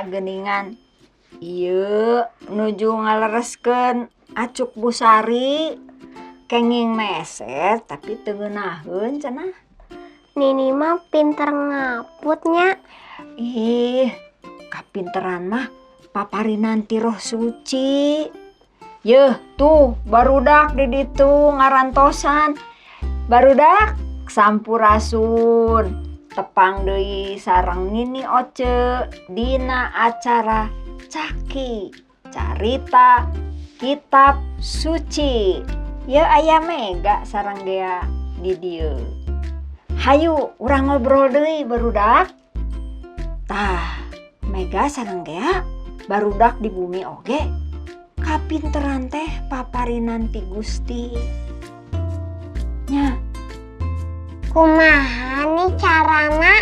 geuningan. Ieu nuju ngalereskeun acuk Bu Sari. Kenging meser tapi teu ngeunaheun cenah. Nini mah pinter ngaput nya. Ih, kapinteran mah paparinan ti Roh Suci. Yeuh, tuh barudak di ditu ngarantosan. Barudak, sampurasun. Tepang deui sareng Nini Oce dina acara Caki Carita Kitab Suci. Yeuh, aya Mega sareng Gea di dieu. Hayu urang ngobrol deui, barudak. Tah, Mega sareng Gea, barudak di bumi oge kapinteran teh paparinan ti Gusti. Nya. Kumaha nih carana?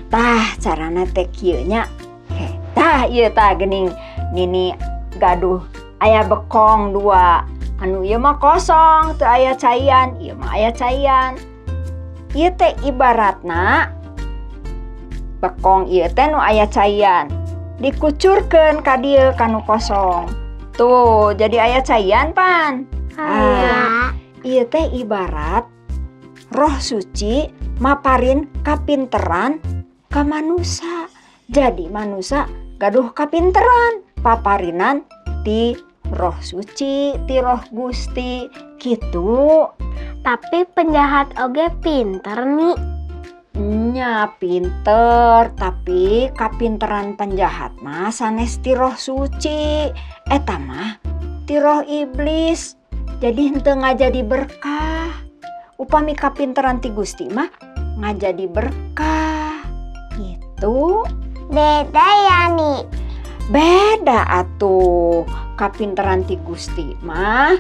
Tah, carana teh kieu nya. He, tah ieu tah geuning Nini gaduh aya bekong dua. Anu ieu mah kosong, teu aya caian, ieu mah aya caian. Ieu teh ibaratna bekong ieu teh nu aya caian. Dikucurkeun ka dieu ka nu kosong. Tuh, jadi aya caian pan. Aya. Ieu teh ibarat Roh Suci maparin kapinteran ka manusa. Jadi manusa gaduh kapinteran paparinan ti Roh Suci, ti Roh Gusti gitu. Tapi penjahat oge pinter nih. Nya pinter, tapi kapinteran penjahat mah sanes ti Roh Suci. Eta mah ti roh iblis. Jadi henteu ngajadi berkah. Upami kapinteran ti Gusti mah ngajadi berkah. Gitu. Beda ya nih? Beda atuh. Kapinteran ti Gusti mah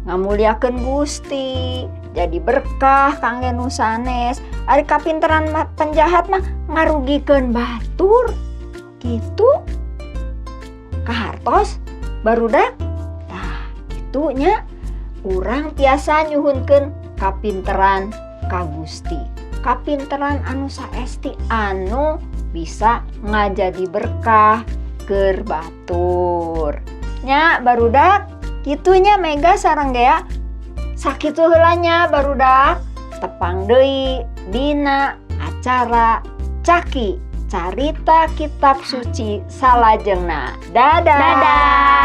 ngamuliakeun Gusti, jadi berkah kangge nu sanes. Ari kapinteran penjahat mah ngarugikeun batur. Gitu. Kahartos, barudak? Tah, kitu nya. Urang tiasa nyuhunkeun kapinteran ka Gusti. Kapinteran anu saesti, anu bisa ngajadi berkah keur batur. Nya barudak, kitunya Mega sareng Gea. Sakitu heula nya, barudak. Tepang deui dina acara Caki Carita Kitab Suci salajengna. Dadah. Dadah.